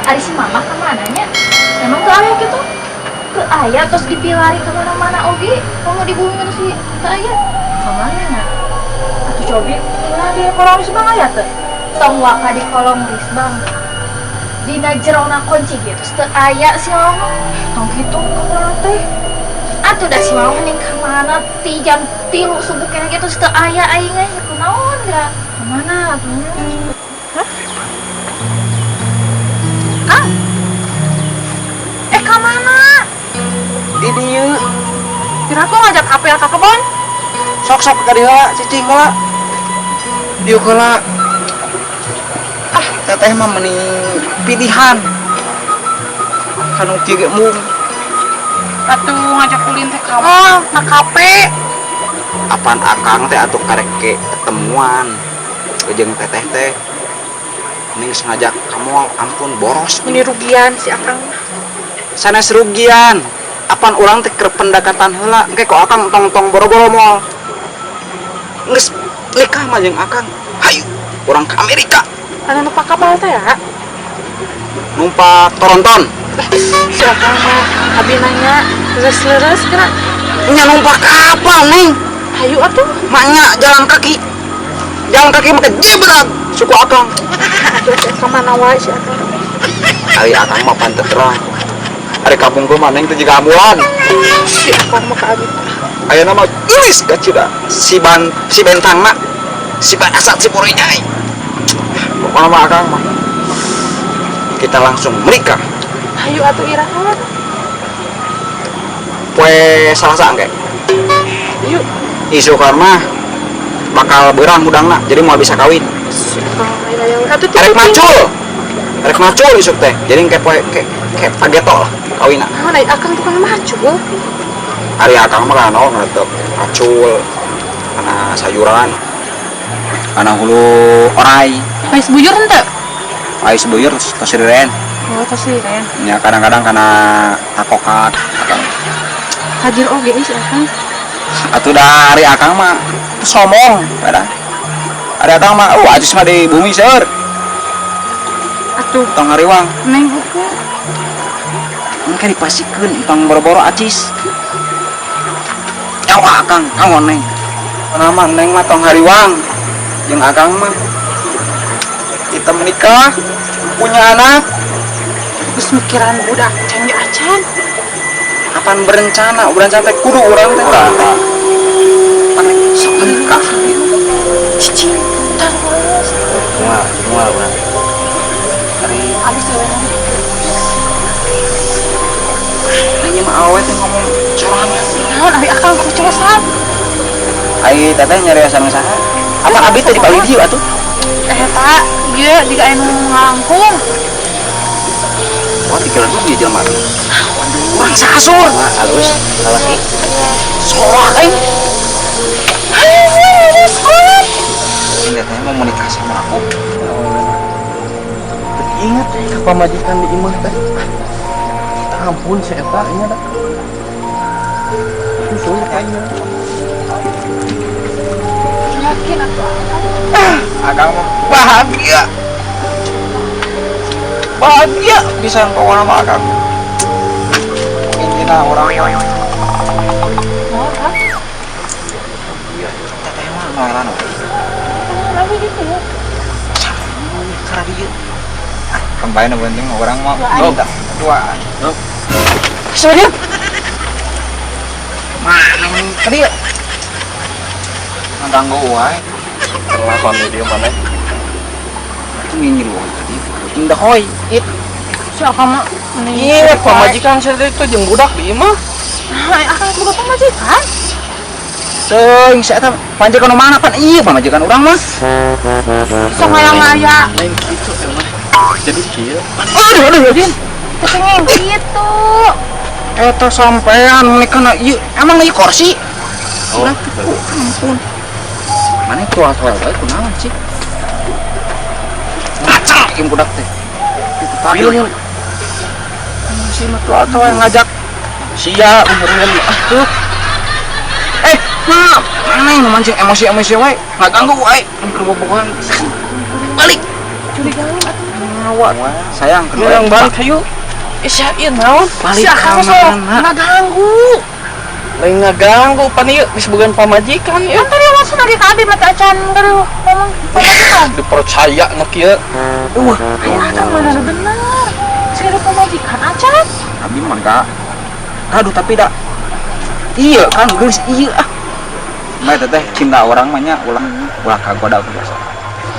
Ari si Mama kemana nya? Emang teu aya gitu? Teu aya, terus dipilari kemana-mana oge. Kamu di bumi terus si teu aya. Kemana nya? Atuh cobi, nah di kolong risbang aya teu? Tong waka di kolong risbang. Dina jerona kunci gitu, teu aya si Mama. Tong kitu kemana teh? Atuh da si Mama mending kemana ti jam 3 subuh kena gitu teu aya aing ge kunaon geura? Kemana atuh? Hah? Kang? Eh, kemana? Di dieu. Kira aku ngajak apel ke kebon? Sok-sok ka dieu heula, cicing heula. Dieu heula. Ah, teteh mah meni pilihan. Kanu kieu ge mung. Atuh ngajak ulin teh ka mall, na kafe. Apaan akang teh atuh karek ke ketemuan jeung teteh teh. Mending sengaja ka mall, ampun boros. Ini rugian si akang mah. Sanes rugian. Apan urang teh keur pendekatan heula, engke ku akang tong-tong boro-boro mall. Geus nikah mah jeung akang. Hayu, urang ke Amerika. Anu numpak kapal teh ya? Numpak toronton. Si akang mah abi nanya leres-leres kira. Nya numpak kapal, Neng. Hayu atuh. Maknya jalan kaki. Jalan kaki make jebrak suku akang. Atuh si akang mana wae si akang. Ari akang mah pantet terang. Ari kapungkur mah Neng teh jiga ambulan. Si akang mah ka abi. Ayeuna mah geulis kacida. Si ban si bentangna si asat si purinyai. Pokoknya mah akang mah kita langsung menikah. Hayu atuh iraha. Poe Salasa engke. Yuk. Isu karena bakal berang hudangna, jadi mau bisa kawin. Si akang ayo atuh. Erek macul. Erek macul isuk teh. Jadi kayak poe kayak kayak pageto lah kawinna. Naon ai akang tukang macul? Ari akang mah kan ngetok macul kana sayuran, kana hulu orai. Pais bujur henteu? Ais buyur tos riren. Oh, tos liren. Ya kadang-kadang kana takokak akang. Hajir oge si akang. Atuh da ari akang mah sombong pada. Ari akang mah acis mah di bumi seur. Atuh Tong ngariwang. Neng oge. Engke dipasikeun tong boro-boro acis. Nyawa akang kanggo Neng. Nama Neng mah tong hariwang. Jeung akang mah kita menikah, punya anak. Geus mikiran budak can ge acan. Apan berencana, berencana teh kudu urang teh urang teh. Pan sok menikah gitu. Cicing terus. Semua, semua urang. Ari Abis cewek. Nanya mah awe teh ngomong sorangan. Naon ari akang kecolosan? Ai teteh nyariosan saha? Apa abi teh di palih dieu atuh? Eh tak, ieu jiga anu ngalangkung. Wah, dikira dulu dia jelema. Urang sasur. Wah, halus, lalaki. Soak aing. Ini teteh mau menikah sama aku. Ingat ka pamajikan di imah teh. Ampun si eta nya da. Susul kayaknya. Yakin atuh. Akang mah bahagia. Bahagia bisa pokoknya mah akang. Intina urang mah. Naon kang? Teteh mah noelan we. Lagi gitu ya. Karena dia. Ah, kembali nu penting urang mah Duaan. minta dua. Sorry. Mana tadi ya? Ngaganggu wae. Kenapa dia mana? Itu nginjil wae tadi. Indah hoi. It. Si akang mah mending Iya, pamajikan saya itu jeung budak di imah. Nah, akang boga pamajikan. Teuing si eta pamajikan nu mana pan ieu pamajikan urang mah. Sok ngaya-ngaya. Lain kitu emang. Jadi kieu. Aduh aduh aduh. Ketengeng gitu. Eta sampean menikah ieu emang ieu kursi. Oh, Urang teh, ampun. Mana tua-tua wae kunaon sih? Ngaca ieu budak teh. Itu tadi. Si mah tua-tua yang ngajak sia umurnya ah tuh. Eh, maaf, mana yang mancing emosi-emosi wae, ngaganggu wae, keur bobogohan. Balik. Curiga. Mawa sayang Yang balik hayu. Ih, sia ieu naon? Balik Si akang ka sok mana? ngaganggu. Lain ngaganggu pan ieu geus boga pamajikan ieu. Kan tadi langsung lagi ka abi mata acan baru ngomong pamajikan. Dipercaya nu kieu. Wah, Ayo akang mana nu bener. Segala pamajikan acan. abi mah enggak. Aduh, tapi dah. Iya kan geus iya ah. Mah teteh cinta orang mah nya ulah ulah kagoda biasa.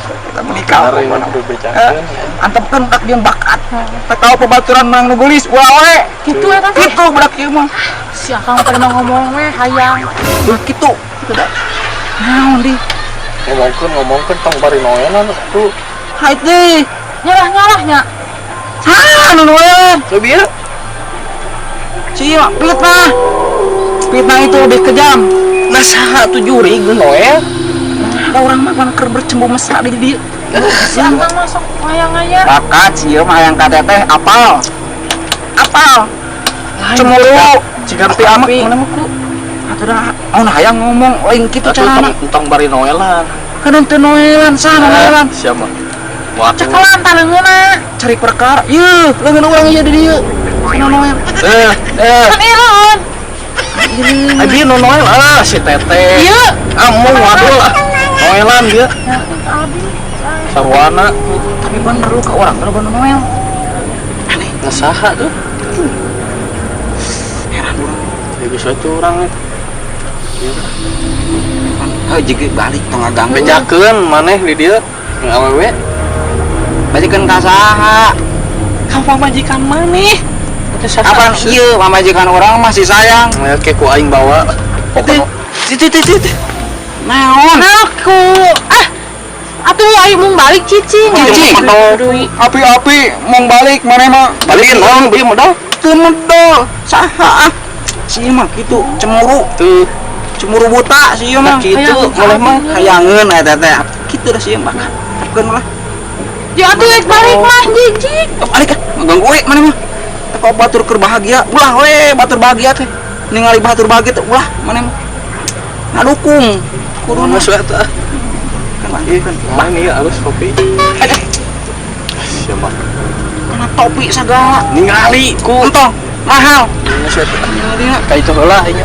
Kita menikah Bener, pokokna. kudu bejakeun. Antepkeun budak jeung bakat. Tak tahu pebaturan mang nu geulis ulah we. Gitu ya teh. Kitu budak ieu mah. Si akang pada mau ngomong we hayang. Ulah kitu. Kitu da. Naon di? Ngomongkeun tong bari noenan tuh. Hai teh. Nyalah-nyalahnya. Saha nu noean? Lebih ya? Cia, fitnah. Fitnah itu lebih kejam. Nah saha tuh jurig nu noel? Ada orang mah kan keur bercembu mesra di dieu. Si akang masuk ngayang-ngayang. Bakat sih mah yang kata teh apal. Apal. Cemburu. Jika Tapi amak mana mah ku. Atuh dah, oh nah hayang ngomong lain kitu Atuh carana. tong tong bari noelan. Kan teu noelan, saha noelan. Siapa? Waduh. Cekelan taleungeuna. Cari perkara. Yeuh, leungeun urang ieu di dieu. Sana noel. Eh, Kan ieu. Abi nu noel ah si teteh. Ieu. Amung waduh lah. Noelan dia. Ya, abi. Sarwana. Tapi bener lu ke orang bener noel. Aneh, Nah saha tuh? heran urang. Ya bisa tuh orang. Heuh, jeung balik tong ngaganggu. Bejakeun maneh di dieu jeung awewe. Balikeun ka saha? Ka pamajikan maneh. Teh saha? Kapan ieu pamajikan urang masih sayang. Nah, ke ku aing bawa. Pokokna Itu itu itu. Naon? Aku ah atuh ayo mung balik cicing. Cicing. Api-api mau balik mana mah? balikin dong, beli modal. Teu medol. Saha ah? Si ieu mah kitu cemburu, Tuh, cemburu buta si ieu mah. nah kitu boleh mah. Hayangeun eta teh. Kitu dah si ieu mah. Tepkeun lah. Ya atuh rek balik mah cicing. Oh, balik ah, ngaganggu we mana mah. Teh batur keur bahagia, ulah we batur bahagia teh. Ningali batur bahagia teh ulah mana mah. Ngadukung. Kuduna Masuk atuh. kan bangkeun. Nah, ini ya harus kopi. Aduh, Siapa? kana topi sagala. Ningali ku. Entong, mahal. Masuk atuh. Ningalina. Ka itu heula aing.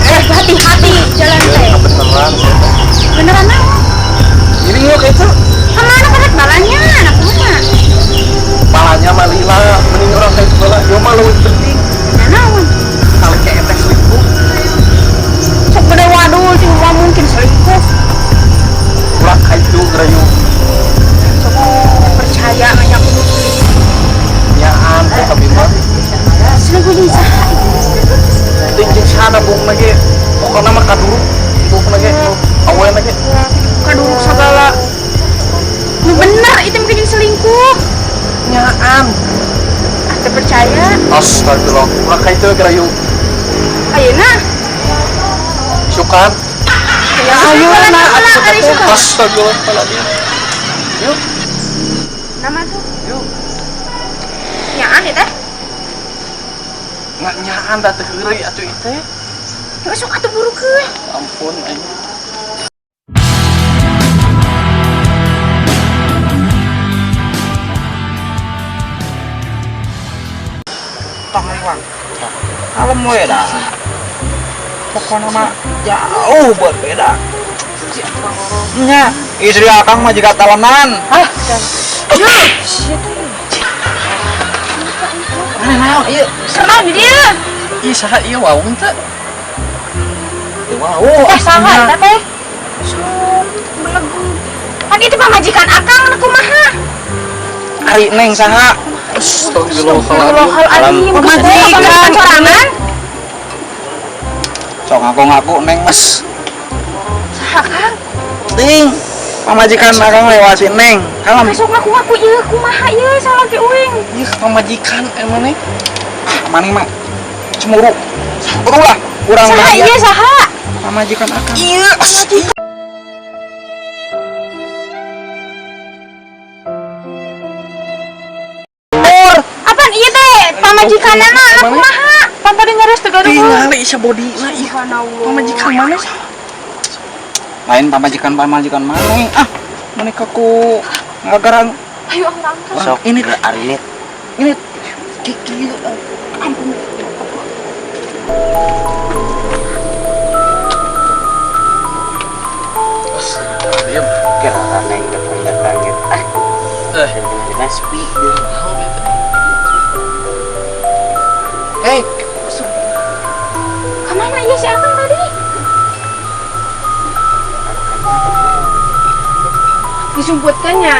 Hati-hati jalan teh. Beneran. Beneran naon? Ini yuk itu. Kemana pada balanya anak mah? Palanya mah lila, mending orang kayak itu heula. Yo mah leuwih penting. Nah, naon? Kalau kayak teh selingkuh, Sok gede wadul sih mau mungkin selingkuh. ulah ka itu gerayu. Sok percaya banyak Nyaan teh tapi mah. selingkuh jeung saha? Ting jeung sana bung lagi. Pokokna mah kaduruk, bung lagi. Awe lagi. Kaduruk segala. Nu bener itu mungkin jeung selingkuh. Nyaan. Ah, teu percaya. Astagfirullah. Ulah ka itu gerayu. Ayeuna. Sukan. Ya ayeuna atuh. Astagfirullah pala dia. Yuk, Nama tuh yuk. nyaan ya teh. Nggak nyaan dah teh heureuy atuh ieu teh. Heuh sok atuh burukeun. Ampun aing. Tong liwang. Kalem we dah. Pokokna mah jauh berbeda. Nya, istri akang mah juga talenan. Hah? Mana naon ieu? Serem di dieu. Ih, saha ieu waung teh? Wow, Eh saha eta teh? Sok belegu. Kan itu pamajikan akang nu kumaha? Ari neng saha? Astagfirullahaladzim. Pamajikan. Sorangan. Sok ngaku-ngaku neng mas. Saha Kang? Ting. Pamajikan akang lewat si Neng. Kalem. Besok ngaku-ngaku ieu kumaha ieu salaki uing. Ih, pamajikan emang nih. Ah, maneh mah cemburu. Cemburu lah, urang Saha bahagia. ieu saha? Pamajikan akang. Iya. Pur. Apaan ieu teh pamajikanna anak kumaha? Pan tadi nyaris teu gaduh. Tingali isa bodina ih. Pamajikan mana sah? Lain pamajikan pamajikan maneh. Ah, maneh kaku ngagarang. Ayo urang angkat. Sok ini Arinit. Ini kiki ampun. Diam. Kira neng datang datang gitu. Ah, Eh, dina sepi gitu. Hei, Kemana ieu si Akang tadi? Disumputkeun nya.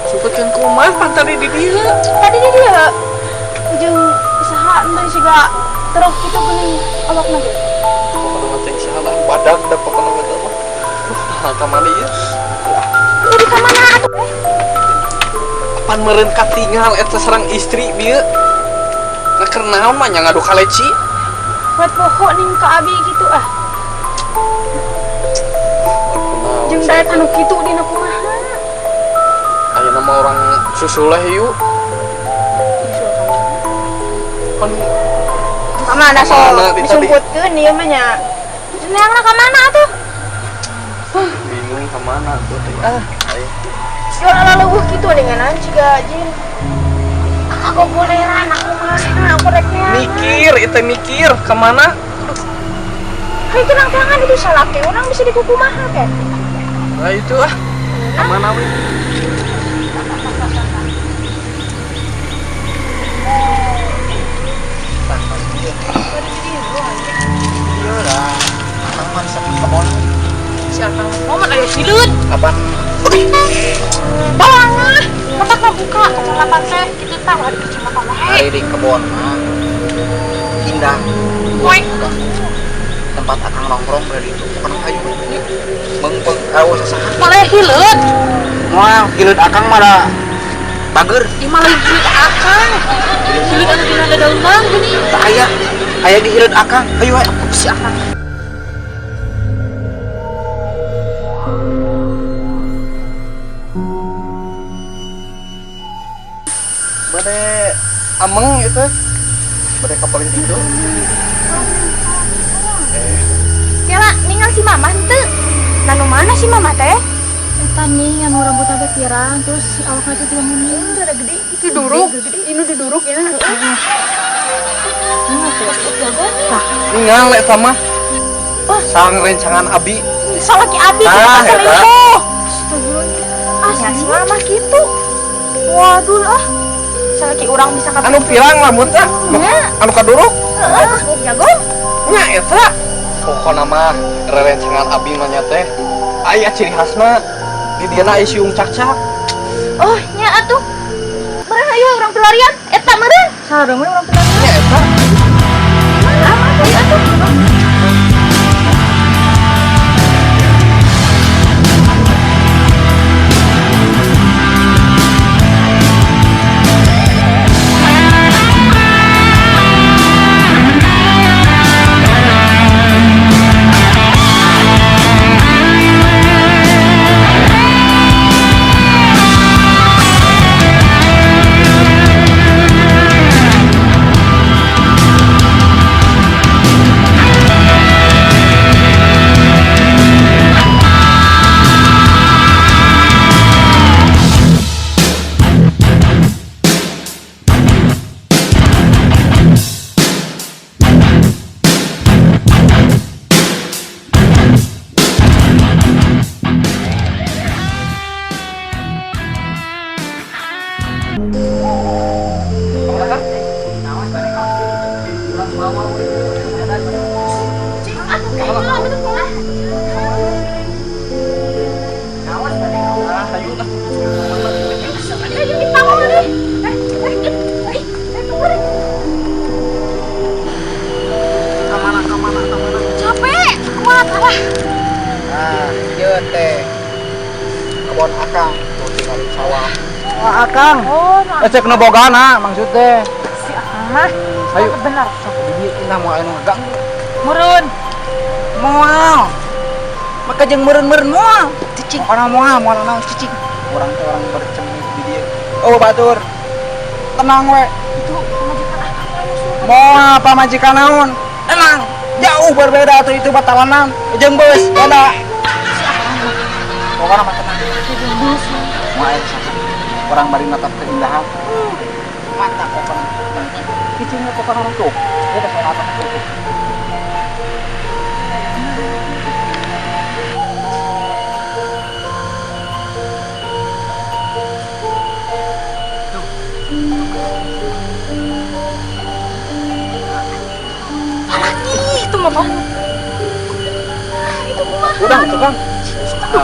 sumputkeun kumaha pan tadi di dieu. Tadi di dieu jeung saha entah siga terus kitu geuning awakna ge. Pokokna mah teh salah badak da pokokna mah teh mah. Duh, ka mana ieu? Tadi ka mana atuh? Pan meureun katingal eta sareng istri bieu. Nah, keur naon mah nya ngadu kaleci? Buat poho ning ka abi gitu ah. Jeung daek anu kitu dina kumaha? Ayeuna mah orang susuleh yuk. Pan Kamana so Kamana di tadi? disumputkeun ieu mah nya. Neangna ka mana atuh? Bingung ka mana tuh teh. Ah, ayo. Sial ala leuweuh kitu ninganan ciga jin. Aku goleran aku mah aku rek neangan. Mikir, itu mikir kemana? Hai tenang tangan itu salaki urang bisa dikukumaha ke. Nah itu ah, kemana we? Iya lah. Akang mah resep kebon. Si Akang momen aya sileut. Kapan? Bawang ah. Kapak mah buka kacamata teh kitu tah ulah di kacamata wae. Hari di kebon mah indah. Poek. Tempat akang nongkrong dari itu pokoknya hayu. Mengpeng awo sasaha. Malah hileut. Moal hileut akang mah da bager. Ieu mah lain hileut akang. Hileut anu dina dadaunan geuning. Teu aya. Aya di hileut akang. Hayu we. Si akang. Bade ameng itu. Bade kapalin itu. Kela ningal si mama henteu. Nanu mana si mama teh? Eta nih anu rambutna teh pirang terus si awakna teh juga muni Rada gede gitu. Diduruk. Ini diduruk ya. Ningal eta mah. Sang rencangan abi. Salaki abi Ah, kita eta. selingkuh. Ah, si mama gitu. Waduh ah. Salaki urang bisa ka Anu pirang rambutna. Nya. Anu kaduruk. Heeh, terus buk jago. Nya eta. Pokona mah rerencangan abi mah nya teh. Aya ciri khasna di dieu aya siung cakcak. Oh, nya atuh. Meureun ayo urang pelarian. Eta meureun. Sareng we urang pelarian. Nya eta. Mana ayo atuh. Kebon akang tuh tinggal di sawah. Wah, akang. Oh, nah. Cek nu bogana maksud teh. Si akang mah. Ayo. Benar. Sok di dieu inah moal anu ngaganggu. Meureun. Moal. Maka jeung meureun-meureun moal. Cicing. Orang moal, moal naon cicing. Urang teh orang bercemit di dieu. Oh, batur. Tenang we. Itu pamajikan akang mah nyusul. Moal pamajikan naon? Tenang. Jauh berbeda tuh itu batalanan jeung beus beda. Pokoknya mah tenang. Moal aya sasa. Orang bari natap keindahan. Mata pokoknya. Cicingnya pokoknya orang tuh. Dia soal apa tuh. Ih, itu mah. Itu kumaha? Udang tuh Kang.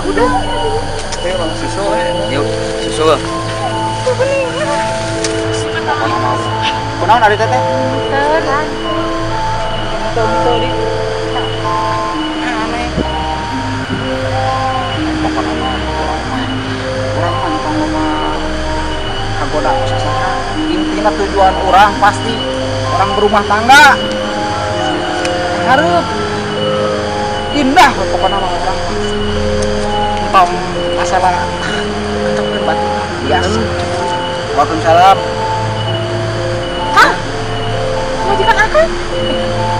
Udang. Teh orang susul eh. Yuk, susul. Kunaon ari teteh? Terang. Aneh. Pokoknya mah urang mah tong mah kagoda ku sasaha. Intina tujuan urang pasti orang berumah tangga. Hareup indah pokoknya mah urang mah. Entong masalah kacaukeun batu biasa. Waalaikumsalam. Kang. Pamajikan akang.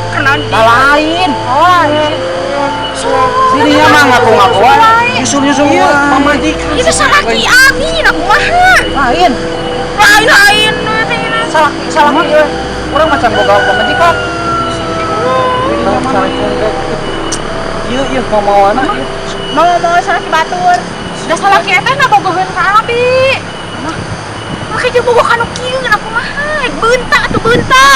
Kenal Nah, lain. Oh, lain. Sininya mah ngaku-ngaku wae. Nyusul-nyusul Iya, wae. pamajikan. Itu salaki abi, nah kumaha? Lain. Lain lain. Salah salah ieu. Urang macam boga pamajikan. Ieu ieu mamawana ieu. Mau mau salaki batur. Da salaki eta na bogoheun ka abi. Mah. Make jeung bogoh kanu kieu nah kumaha? Beunta atuh beunta.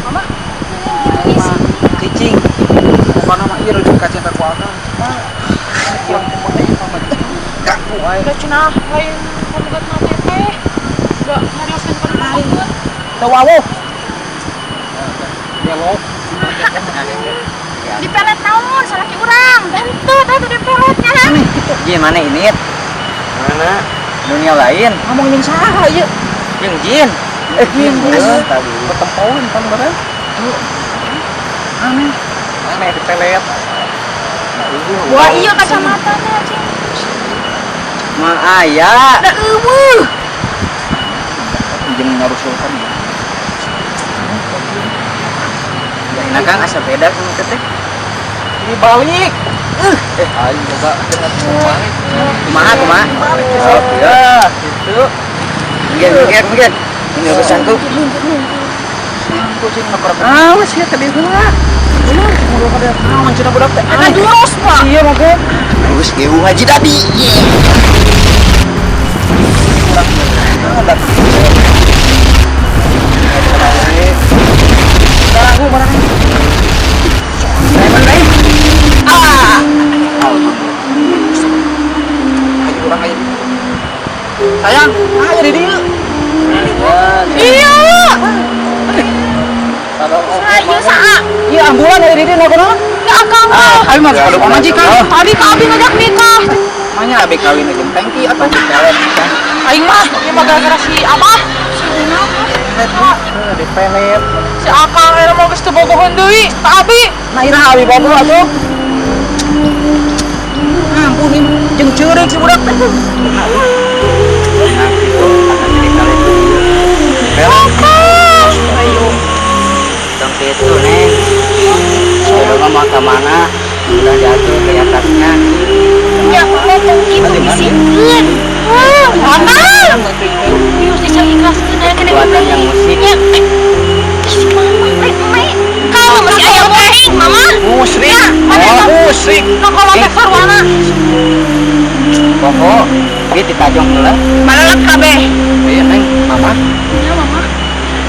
Mama. Gitu isi. Cicing. Pokokna mah ieu rujuk ka cinta ku akang. Mah kurang kumaha ieu pamajikan. Ganggu wae. Udah cenah lain pamegat mah teteh. Udah nyarioskeun ka pamegat. Teu wawuh. Belok. Di pelet naon salaki urang? Henteu teh teh di peletnya. Ji, mana ini? Mana? Dunia lain. Ngomong jeung saha ieu? Jeung jin. Eh, jin. Ketempoan kan bareng. Aneh. Aneh dipelet. Wah, iya kacamata na cing. Ma aya. Da eueuh. Jeung ngarusulkan ya. Nah, Kang asa beda sama teteh. Ini balik. Eh, aing boga balik. Kumaha kumaha? Oh, ya, gitu. Minggir, minggir, minggir. Ini urusanku. Kucing ngakorek. Ah, masih tadi heula. Naon cenah budak teh? Eta jurus, Pak. Iya mah gue. Terus gewu haji tadi. Ganggu barang. Preman lain. Ah. Ayo urang aya di. Sayang, ayo di dieu. Iya. Sadar oge. Ayo saa. Iya ambulan aya di dieu naon? Ya akang mah. Ayo mah kudu pamajikan. Tadi ka abi ngajak nikah. Manya abi kawin jeung tangki atau pelet. Aing mah ieu mah gara-gara si Abah. Dipelet. Si Akang era mah geus teu bogoheun deui ka abi. Nah iraha abi bogoh atuh. Ampun ini jeung ceurik si budak teh. Nah, gitu. Akan jadi kalian. Ayo. Tong itu, Neng. Jodoh mah mau ke mana? Udah diatur ke atasnya. Ya ngomong gitu bisikeun. Mama. Yuk bisa ikhlaskeun aya kena Buatan yang musik. Ya. Si mama, eh, kalau masih aya kuring, mama. Musrik. Ya, mana Oh, tah? musrik. Nu kalau teh sarwana. Pokok, dia ditajong heula. Malelek kabeh. Iya, Neng, mama. Ya mama.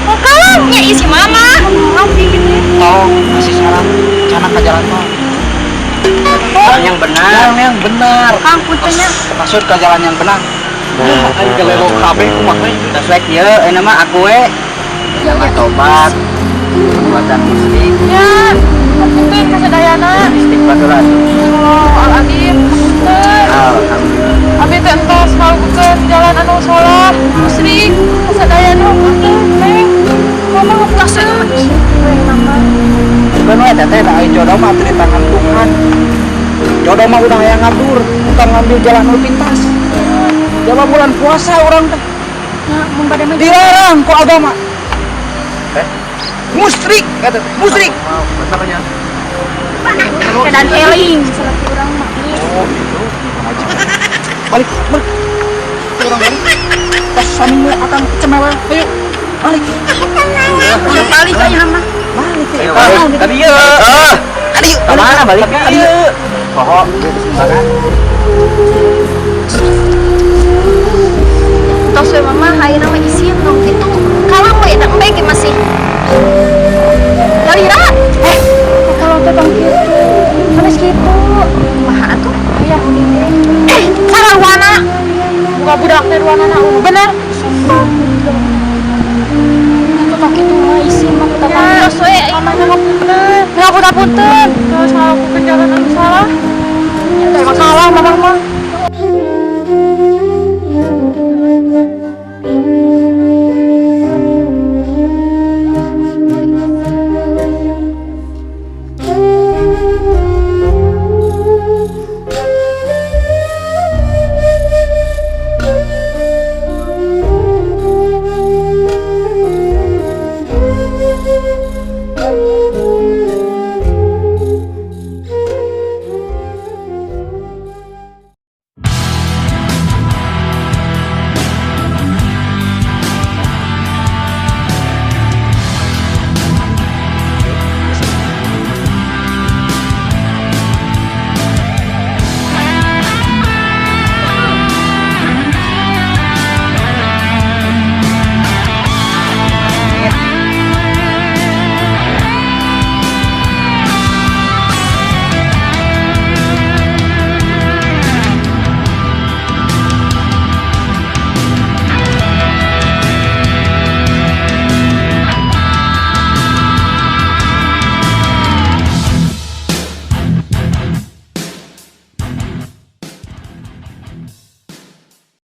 Oh, kalau nya isi mama. Abi gitu. Tong kasih saran cana ka jalan tol. Jalan yang benar. Jalan yang benar. Kang puntennya. Maksud ke jalan yang benar. Aing gelelo kabeh kumaha ieu. Terus rek ieu, euna mah aku we. Jangan tobat. Perbuatan musyrik. Ya, punten kasadayana. Istighfar heula atuh. Astagfirullahaladzim, punten. Alhamdulillah. Abah mah udah hayang ngadur, bukan ngambil jalan nu pintas. Jaba bulan puasa urang teh. Nah, mun bade mah Dilarang ku agama. Musrik kata teh, musrik. Benernya. Dan eling. Salaki urang mah. Oh, gitu. Balik, balik. Urang balik. Tos sami we akan cemewe. Ayo, balik. Balik aja mah. Balik. Ayo, Balik. Tadi ya. Ah, Tadi yuk. kemana balik? Tadi yuk. Poho, makan. Tos we mama ayeuna mah isin dong kitu. Kalau we da embe ge masih. Galira. Eh, kalau teh tong kitu. Sanes kitu. Kumaha atuh? Aya Eh, sarwana. Buka budak teh ruanana bener. Sumpah. Atuh tong kitu mah isin mah ku Ya, tetangga. tos we Mamanya ngapunten. Ngapunten. Terus ngalakukeun jalan anu salah. Emang salah mamah mah.